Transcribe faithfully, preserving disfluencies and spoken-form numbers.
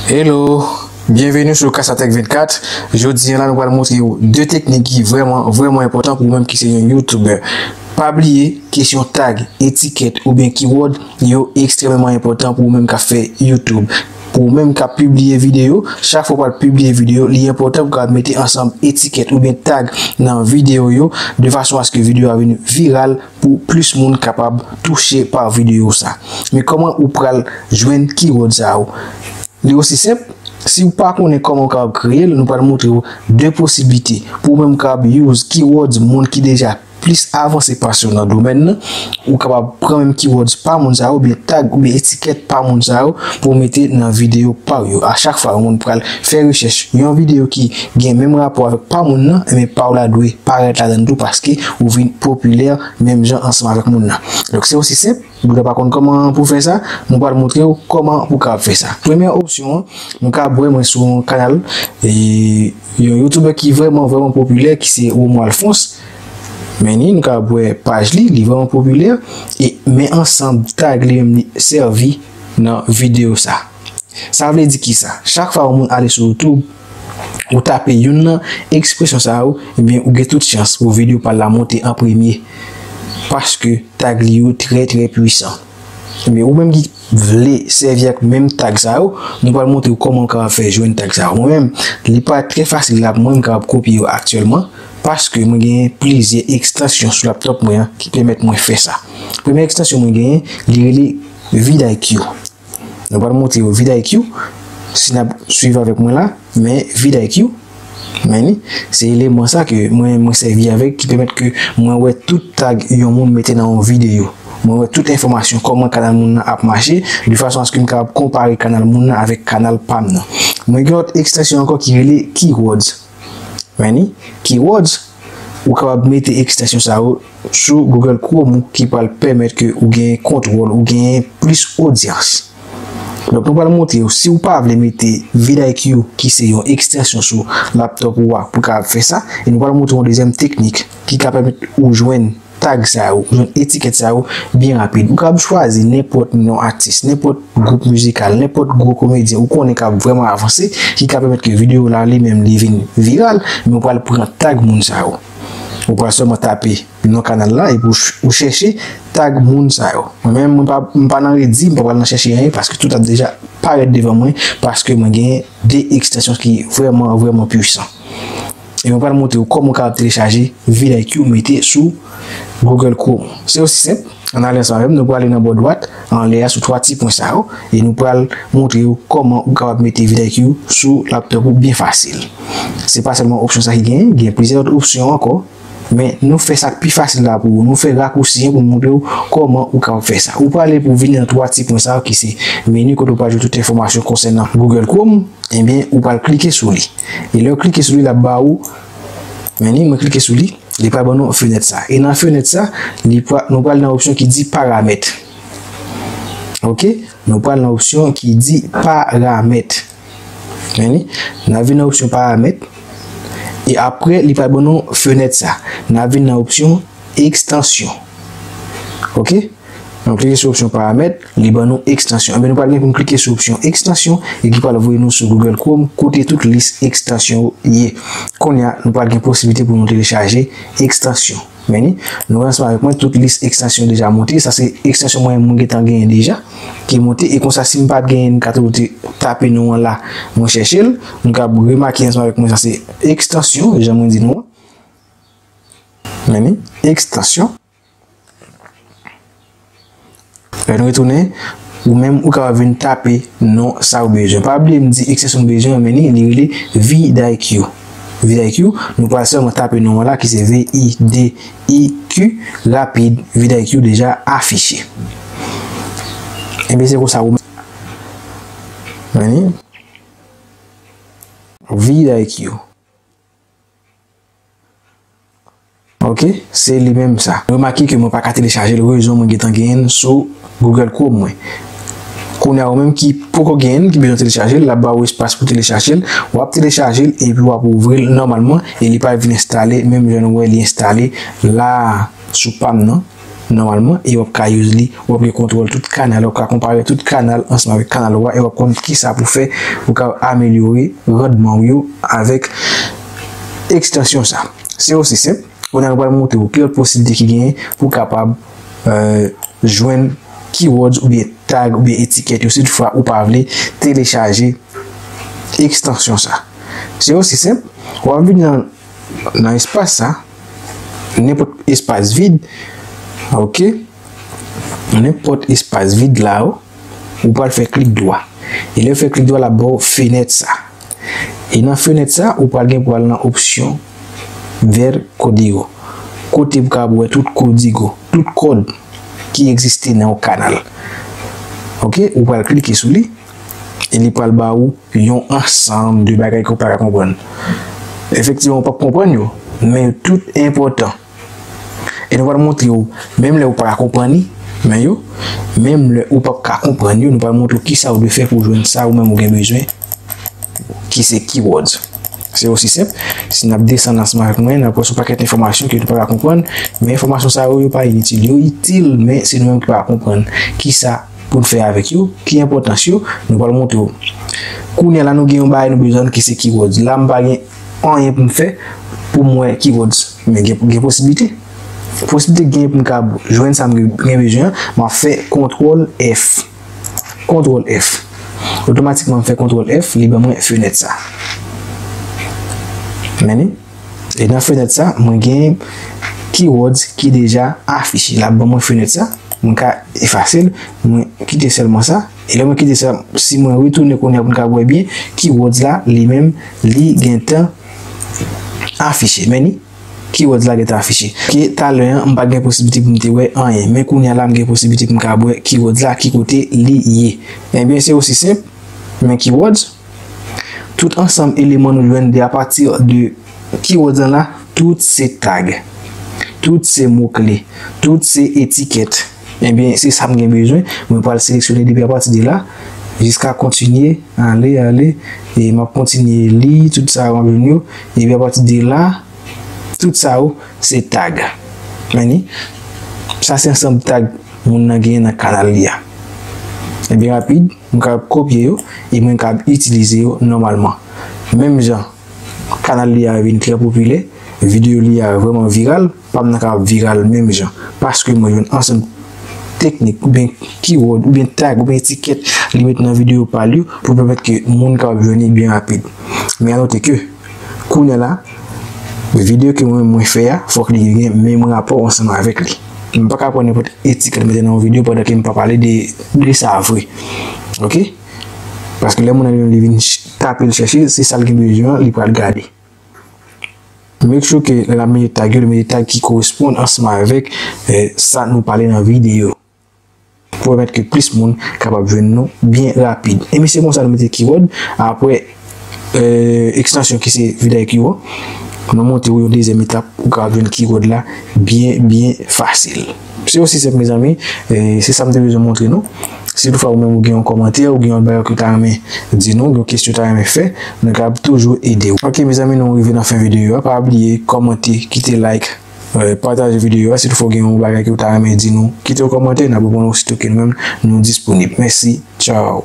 Hello, byenveni sou Kasatèk vennkat. Jodi a la, nou pral montre w de teknik ki vrèman, vrèman enpòtan pou ou menm ki se yon YouTuber. Pa bliye, kesyon tag, etikèt oubyen keyword, yo ekstrèmeman enpòtan pou ou menm k ap fè YouTube. Pou ou menm k ap pibliye videyo, chak fwa w pral pibliye videyo, li enpòtan pou w kapab mete ansanm etikèt oubyen tag nan videyo yo, de fason aske videyo a vin viral pou plis moun kapab touche pa videyo sa. Men kòman ou pral jwenn keyword sa yo? Li osi senp, si w pa konnen kòman w kapab kreye l, nou pral montre w de posiblite. Pou ou menm kapab use keywords moun ki deja plis avanse pase w nan domèn nan, ou kapab pran menm keywords pa moun sa yo, oubyen tag, oubyen etikèt pa moun sa yo, pou w mete nan videyo pa w yo. A chak fwa yon moun pral fè rechèch yon videyo ki gen menm rapò avèk pa moun nan, enben pa w la dwe parèt ladan l tou paske ou vin popilè menm jan ansanm avèk moun nan. Donk se osi senp, ou ta pa konn kòman pou fè sa, nou pral montre w kòman pou w kapab fè sa. Premyè opsyon an, nou kapab wè mwen sou yon kanal, e, yon YouTuber ki vrèman, vrèman popilè, ki se Romo Alphonse. Men ni, nou kapab wè paj li, li vrèman popilè, e men ansanm tag li menm li sèvi nan videyo sa. Sa vle di kisa? Chak fwa yon moun ale sou YouTube, ou tape youn nan ekspresyon sa yo, ebyen, ou gen tout chans pou videyo pa l la monte an premye. Paske tag li yo trè, trè pwisan. Ebyen, ou menm ki vle sèvi ak menm tag sa yo, nou pral montre w kòman w kapab fè jwenn tag sa yo. Mwen menm, li pa trè fasil la pou mwen, m kapab kopye yo aktyèlman, paske mwen gen plizyè ekstansyon sou laptop mwen an ki pèmèt mwen fè sa. Premyè ekstansyon mwen genyen, li rele vidIQ. Nou pral montre yo vidIQ, si n ap swiv avèk mwen la, men vidIQ, men ni, se eleman sa ke mwen, mwen sèvi avèk, ki pèmèt ke mwen wè tout tag yon moun mete nan yon videyo. Mwen wè tout enfòmasyon, kòman kanal moun nan ap mache, de fason aske m kapab konpare kanal moun nan avèk kanal pa m nan. Mwen gen lòt ekstansyon ankò ki rele Keywords. Men ni, Keywords, ou kapab mete ekstansyon sa yo sou Google Chrome ou ki pral pèmèt ke ou gen kontwòl, ou gen plis odyans. Donk, nou pral montre w, si w pa vle mete vidIQ, ki se yon ekstansyon sou laptop ou a, pou w kapab fè sa, e nou pral montre w yon dezyèm teknik ki ka pèmèt ou jwenn tag sa yo, jwenn etikèt sa yo byen rapid. Ou kapab chwazi nenpòt non atis, nenpòt gwoup mizikal, nenpòt gwo komedyen ou konnen k ap vrèman avanse, ki ka pèmèt ke videyo la li menm li vin viral, men ou pral pran tag moun sa yo. Ou pral sèlman tape non kanal la epi ou ch-, ou chèche tag moun sa yo. Mwen menm, mwen pa, m pa nan redi, m pa pral nan chèche anyen paske tout ap deja parèt devan mwen paske mwen gen de ekstansyon ki vrèman, vrèman pwisan. E mwen pral montre w kòman w kapab telechaje vidIQ mete sou Google Chrome. Se osi senp, ann ale ansanm avè m, nou prale nan bò dwat, anlè a sou twa ti pwen sa yo, e nou pral montre w kòman ou kapab mete vidIQ sou laptop ou byen fasil. Se pa sèlman opsyon sa ki genyen, gen plizyè lòt opsyon ankò, men nou fè sa k pi fasil la pou ou, nou fè rakousi an pou nou montre w kòman ou kapab fè sa. Ou prale pou vini nan twa ti pwen sa yo ki se meni kote w pral jwenn tout enfòmasyon konsènan Google Chrome, ebyen, ou pral klike sou li. E lè w klike sou li, l ap ba ou, men ni, mwen klike sou li, li pral ban nou fenèt sa. E nan fenèt sa, li pra-, nou pral nan opsyon ki di paramèt. Oke? Nou pral nan opsyon ki di paramèt. Men ni, n a vin nan opsyon paramèt. E apre, li pral ban nou fenèt sa. N a vin nan opsyon ekstansyon. Oke? Nou klike sou opsyon paramèt, li ban nou ekstansyon. Enben, nou pral gen pou n klike sou opsyon ekstansyon e ki pral voye nou sou Google Chrome kote tout lis ekstansyon yo ye. Kounye a, nou pral gen posiblite pou nou telechaje ekstansyon. Men ni, nou wè ansanm avèk mwen, tout lis ekstansyon deja monte. Sa se ekstansyon mwen, mwen gentan genyen deja, ki monte. E konsa, si m pa t genyen, m ka toujou te tape non an la, mwen chèche l. Nou ka remake ansanm avèk mwen, sa se ekstansyon, jan mwen di nou an. Men ni, ekstansyon. Lè nou retounen, ou menm ou kapab vin tape non sa ou bezwen. Pa bliye m di ekstansyon nou bezwen an, men ni, li rele vidIQ. vidIQ, nou pral sèlman tape non an la ki se V I D I Q, rapid, vidIQ deja afiche. Ebyen, se konsa ou men ni, vidIQ. Oke, se li menm sa. Remake ke mwen pa ka telechaje l, rezon mwen gentan genyen l sou Google Chrome mwen. Kounye a, ou menm ki poko genyen l, ki bezwen telechaje l, l ap ba ou espas pou telechaje l, w ap telechaje l epi w ap ouvri l nòmalman e li pral vin enstale, menm jan nou wè li enstale la sou pa m nan. nòmalman, e w ap ka use li, w ap gen kontwòl tout kanal, w ap ka konpare tout kanal ansanm avèk kanal ou a, e w ap konn kisa pou fè pou w ka amelyore randman w yo avèk ekstansyon sa. Se osi senp. Kounye a nou pral montre w ki lòt posiblite ki genyen pou w kapab, euh, jwenn keywords oubyen tag oubyen etikèt yo, si toutfwa ou pa vle telechaje ekstansyon sa. Se osi senp. W ap vin nan, nan espas sa, nenpòt espas vid, ok? Nenpòt espas vid la, ou pral fè klik dwa. E lè w fè klik dwa, l ap ba w fenèt sa. E nan fenèt sa, ou pral gen pou al nan opsyon ver código. Kote pou ka wè tout kodigo, tout kòd ki egziste nan yon kanal. Ok, ou pral klike sou li, e li pral ba ou yon ansanm de bagay ke w pa ka konprann. Efektivman, ou p ap konprann yo, men yo tout enpòtan. E nou pral montre w, menm lè ou pa ka konprann li, men yo, menm lè ou p ap ka konprann yo, nou pral montre w kisa ou dwe fè pou w jwenn sa ou menm ou gen bezwen, ki se keywords. Se osi senp. Si n ap desann ansanm avèk mwen, n ap wè sou pakèt enfòmasyon ke nou pa ka konprann, men enfòmasyon sa yo, yo pa initil. Yo itil, men se nou menm ki pa ka konprann kisa pou n fè avèk yo, ki enpòtans yo, nou pral montre w. Kounye a la, nou gen yon bagay nou bezwen ki se keywords. La, m pa gen anyen pou m fè pou m wè keywords. Men gen, gen posiblite. Posiblite gen pou m ka jwenn sa m gen bezwen an, m ap fè kontwòl F. Kontwòl F. Otomatikman, m fè kontwòl F, li ban mwen fenèt sa. Men li, e nan fenèt sa, mwen gen keywords ki deja afiche. L ap ban mwen fenèt sa, mwen ka efase l, mwen kite sèlman sa. E lè mwen kite sa, si mwen retounen kounye a pou n ka wè byen, keywords la, li menm, li gentan afiche. Men li, keywords la gentan afiche. Ke talè an, m pa t gen posiblite pou m te wè anyen. Men kounye a la, m gen posiblite pou m ka wè keywords la, ki kote li ye. Ebyen, se osi senp, men keywords, tout ansanm eleman nou jwenn de apati de keywords lan la, tout se tag, tout se mo kle, tout se etikèt. Ebyen, se sa m gen bezwen. Mwen pral seleksyone depi apati de la, jiska kontinye, ale, ale, e m ap kontinye li, tout sa yo m ap jwenn yo. Epi apati de la, tout sa yo, se tag. Men li, sa se ansanm tag moun nan genyen nan kanal li a. Ebyen rapid, mwen kapab kopye yo, e mwen kapab itilize yo nòmalman. Menm jan, kanal li a vin trè popilè, videyo li a vrèman viral, pa m nan ka ap viral menm jan. Paske mwen jwenn ansanm teknik, oubyen keyword, oubyen tag, oubyen etikèt, li met nan videyo pa l yo, pou pèmèt ke moun kapab jwenn li byen rapid. Men anote ke, kounye a la, videyo ke mwen, mwen fè a, fòk li gen menm rapò ansanm avèk li. M pa ka pran nenpòt etikèt mete nan yon videyo pandan ke m pa pale de, de sa vre. Ok? Paske lè moun nan li vin ch-, tape l chèche, se sa l gen bezwen an, li pral gade. Make sure ke lè n ap mete tag yo, nou mete tag ki koresponn ansanm avèk, eh, sa nou pale nan videyo. Pou pèmèt ke plis moun kapab jwenn nou byen rapid. Ebyen se konsa nou mete keyword. Apre, eh, ekstansyon ki se Vidal Q O, nou montre w yon dezyèm etap ou kapab jwenn keyword la byen, byen fasil. Se osi senp, mezanmi. E se sa m te bezwen montre nou. Si toutfwa ou menm ou gen yon kòmantè, ou gen yon bagay ke w ta renmen di nou, yon kesyon w ta renmen fè, nou kapab toujou ede w. Ok, mezanmi, nou rive nan fen videyo a. Pa bliye kòmante, kite like, eh, pataje videyo a. Si toutfwa ou gen yon bagay ke w ta renmen di nou, kite yon kòmantè, n ap reponn ou sito ke nou menm nou disponib. Mèsi. Tchao.